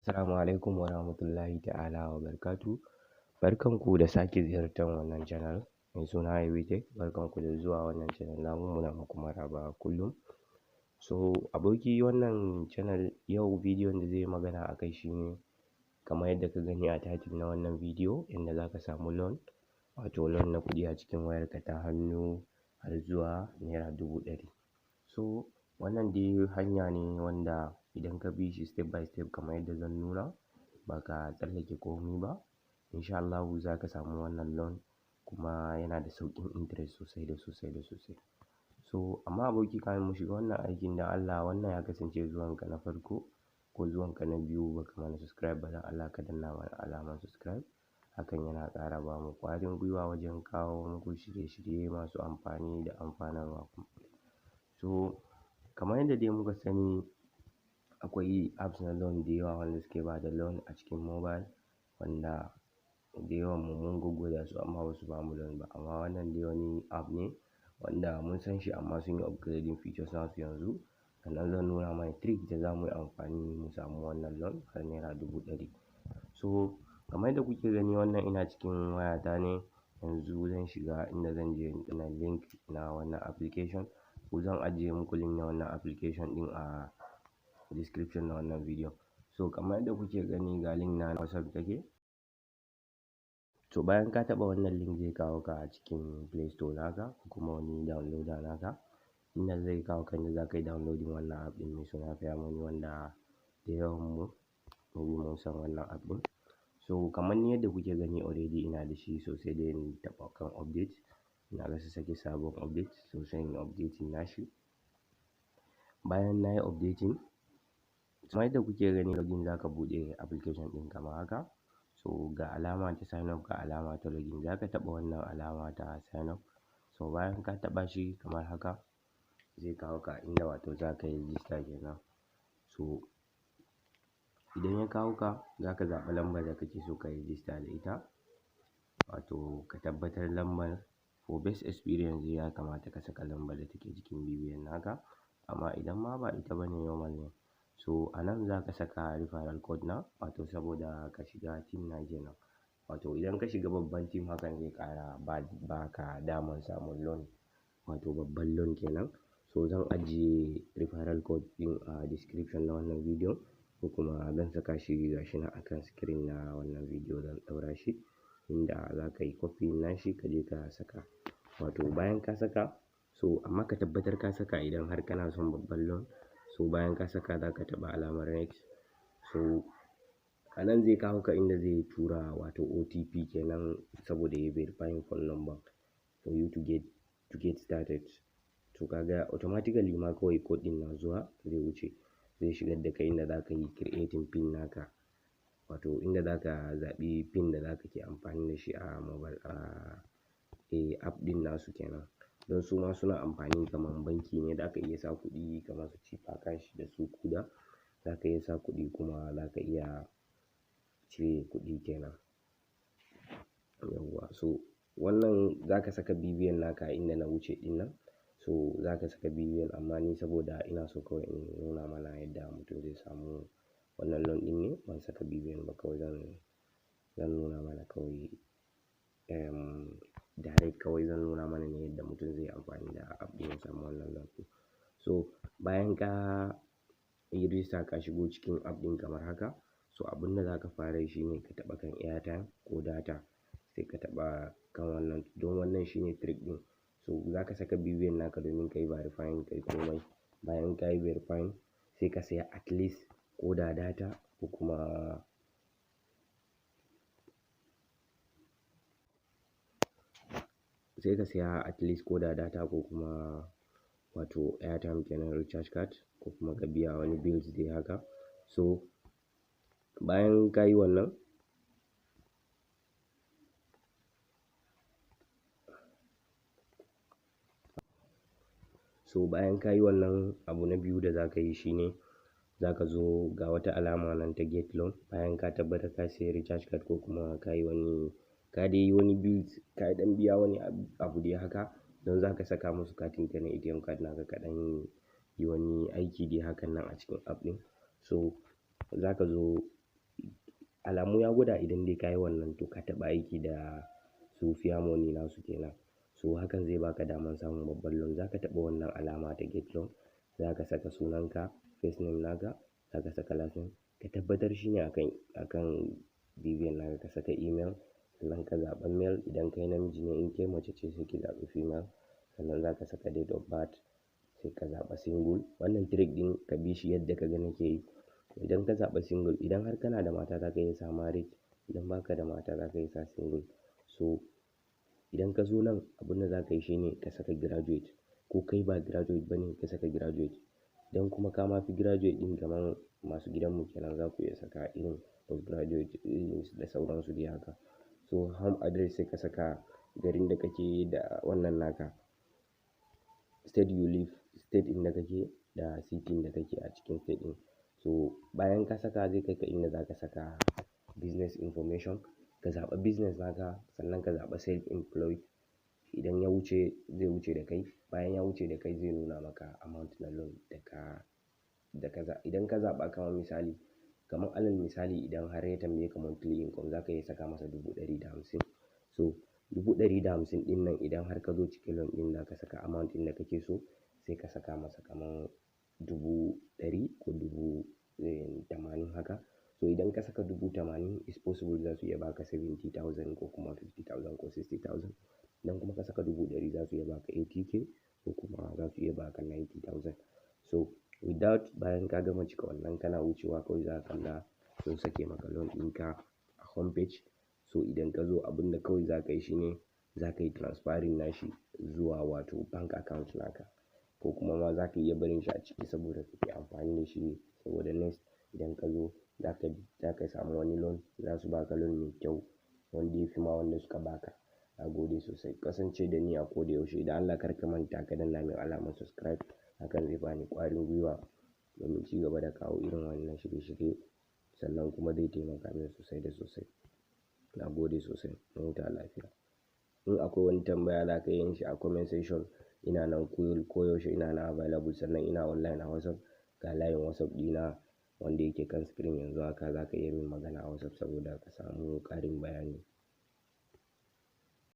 Assalamu alaikum warahmatullahi ta'ala wa barakatuhu. Barkanku da sake ziyartar wannan channel mai suna Awitech. Barkanku da zuwa wannan channel namu, muna muku maraba kullum. So aboki, wannan channel yau bidiyon da zai yi magana a kai shine kamar yadda ka gani a title na wannan bidiyo, inda za ka samu loan, wato loan na kuɗi a cikin wayarka ta hannu har zuwa ₦100,000. So wannan dai hanya ne wanda idan ka bi shi step by step kamar yadda zan nuna, ba ka tsallake komai ba, insha Allahu za ka samu wannan loan, kuma yana da sauƙin interest sosai da sosai da sosai. So amma aboki, kafin mu shiga wannan aikin, don Allah wannan ya kasance zuwanka na farko ko zuwanka na biyu baka mana subscribe ba, don Allah ka danna mana alamar subscribe. Hakan yana ƙara ba mu ƙwarin gwiwa wajen kawo muku shirye-shirye masu amfani da amfanarwa kuma. So kamar yadda dai muka sani, akwai apps na loan da yawa wanda suke ba da loan a cikin mobile, wanda da yawan mu mun gwaggwada su amma ba su bamu loan ba. Amma wannan dai wani app ne wanda mun san shi, amma sun yi upgrading features nasu yanzu. Sannan zan nuna mana trick da za mu yi amfani mu samu wannan loan har ₦100,000. So kamar yadda kuke gani, wannan ina cikin wayata ne yanzu. Zan shiga inda zan je in danna link na wannan application, ko zan ajiye muku link na wannan application ɗin a description na wannan video. So kamar yadda kuke gani, ga link na WhatsApp take. To bayan ka taɓa wannan link, zai kawo ka a cikin Play Store naka ko kuma wani downloader naka, inda zai kawo ka inda za ka yi downloading wannan app ɗin mai suna Fair Money, wanda da yawan mu maybe mun san wannan app ɗin. So kamar ni yadda kuke gani, already ina da shi, so sai dai in taɓa kan update. Ina ga su sake sabon update, so sai in yi updating nashi. Bayan na yi updating, kamar yadda kuke gani, login, za ka buɗe application ɗin kamar haka. So ga alama ta sign up, ga alama ta login. Za ka taɓa wannan alama ta sign up. So bayan ka taɓa shi kamar haka, zai kawo ka inda wato za ka yi register kenan. So idan ya kawo ka, za ka zaɓi lambar da kake so ka yi register da ita, wato ka tabbatar lambar, for best experience ya kamata ka saka lambar da take jikin BVN naka, amma idan ma ba ita bane, normal ne. So a nan za ka saka referral code na, wato saboda ka shiga team na kenan. Wato idan ka shiga babban team, hakan zai ƙara ba ka daman samun loan, wato babban loan kenan. So zan ajiye referral code ɗin a description na wannan bidiyon, ko kuma zan saka shi, gashi nan akan screen na wannan bidiyo zan ɗaura shi, inda za ka yi copy nashi ka je ka saka. Wato bayan ka saka, so amma ka tabbatar ka saka idan har kana son babban loan. So bayan ka saka, za ka taɓa alamar next. So a nan zai kawo ka inda zai tura wato OTP kenan, saboda yayi verifying phone number for you to get started. To kaga automatically ma kawai code ɗin na zuwa zai wuce, zai shigar da kai inda za ka yi creating PIN naka, wato inda za ka zaɓi PIN da za ka ke amfani da shi a mobile a app ɗin nasu kenan. Don su ma suna amfani kamar banki ne, za ka iya sa kuɗi kamar su Chipper Cash da su Kuda. Za ka iya sa kuɗi kuma za ka iya cire kuɗi kenan. Yauwa, so wannan za ka saka BVN naka a inda na wuce ɗin nan. So za ka saka BVN, amma ni saboda ina so kawai in nuna mana yadda mutum zai samu wannan loan ɗin ne, ban saka BVN ba. Kawai zan nuna mana kawai direct, kawai zan nuna mana ne yadda mutum zai yi amfani da app ɗin ya samu wannan loan ɗin. So bayan ka yi register, ka shigo cikin app ɗin kamar haka, so abin da za ka fara yi shine ka taɓa kan airtime ko data, sai ka taɓa kan wannan, don wannan shine trick ɗin. So za ka saka BVN naka domin ka yi verifying, ka yi komai. Bayan ka yi verifying, sai ka saya at least ko da data ko kuma sai ka saya at least ko da data ko kuma wato airtime kenan, recharge card, ko kuma ka biya wani bills dai haka. So bayan ka yi wannan, so bayan ka yi wannan, abu na biyu da za ka yi shine za ka zo ga wata alama nan ta get loan. Bayan ka tabbatar ka sayi recharge card ko kuma ka yi wani, ka dai yi wani bills, ka ɗan biya wani abu dai haka, don za ka saka musu katin ka na ATM card naka, ka ɗan yi wani aiki dai hakan nan a cikin app ɗin. So za ka zo Alamu ya gwada idan dai ka yi wannan, to ka taɓa aiki da su Fair Money nasu kenan. So hakan zai baka daman samun babban loan. Za ka taɓa wannan alama ta get loan, za ka saka sunanka, first name naka, za ka saka last name, ka tabbatar shine akan BVN naka, ka saka email, sannan ka zaɓa male idan kai namiji ne, in kai mace ce sai ki zaɓi female. Sannan za ka saka date of birth, sai ka zaɓa single. Wannan trick ɗin ka bi shi yadda ka ga nake yi. Idan ka zaɓa single, idan har kana da mata za ka iya sa married, idan baka da mata za ka iya sa single. So idan ka zo nan, abin da za ka yi shine ka saka graduate, ko kai ba graduate bane ka saka graduate. Idan kuma ka ma fi graduate ɗin, kamar masu gidanmu kenan, za ku iya saka irin postgraduate da sauransu dai haka. So home address, sai ka saka garin da kake da wannan naka, state you live, state ɗin da kake da city da kake a cikin state ɗin. So bayan ka saka, zai kai ka inda za ka saka business information. Ka zaɓa business naka, sannan ka zaɓa self employed. Idan ya wuce, zai wuce da kai. Bayan ya wuce da kai, zai nuna maka amount na loan da ka idan ka zaɓa. Kamar misali, kamar alal misali, idan har ya tambaye ka monthly income, za ka iya saka masa 150,000. So 150,000 ɗin nan, idan har ka zo cike loan ɗin, za ka saka amount ɗin da kake so, sai ka saka masa kamar 100,000 ko 80,000 haka. So idan ka saka 80,000, is possible za su iya baka 70,000 ko kuma 50,000 ko 60,000. Idan kuma ka saka 100,000, za su iya baka 80K ko kuma za su iya baka 90,000. So without bayan ka gama cika wannan, kana wucewa kawai za ka kalla sun sake maka loan ɗinka a home page. So idan ka zo, abin da kawai za ka yi shine za ka yi transferring nashi zuwa wato bank account naka, ko kuma ma za ka iya barin shi a ciki saboda kake amfani da shi, saboda next idan ka zo za ka samu wani loan, za su baka loan mai kyau wanda ya fi ma wanda suka baka. Na gode sosai. Kasance da ni a koda yaushe. Da Allah kar ka manta ka danna min alamar subscribe. Hakan zai bani ƙwarin gwiwa domin ci gaba da kawo irin wannan shirye-shirye, sannan kuma zai taimaka min sosai da sosai. Na gode sosai. Mu huta lafiya. In akwai wani tambaya, za ka iya yin shi a comment section. Ina nan koyaushe, ina nan available, sannan ina online a WhatsApp. Ga layin WhatsApp ɗina wanda yake kan screen yanzu haka, za ka iya min magana a WhatsApp saboda ka samu ƙarin bayani.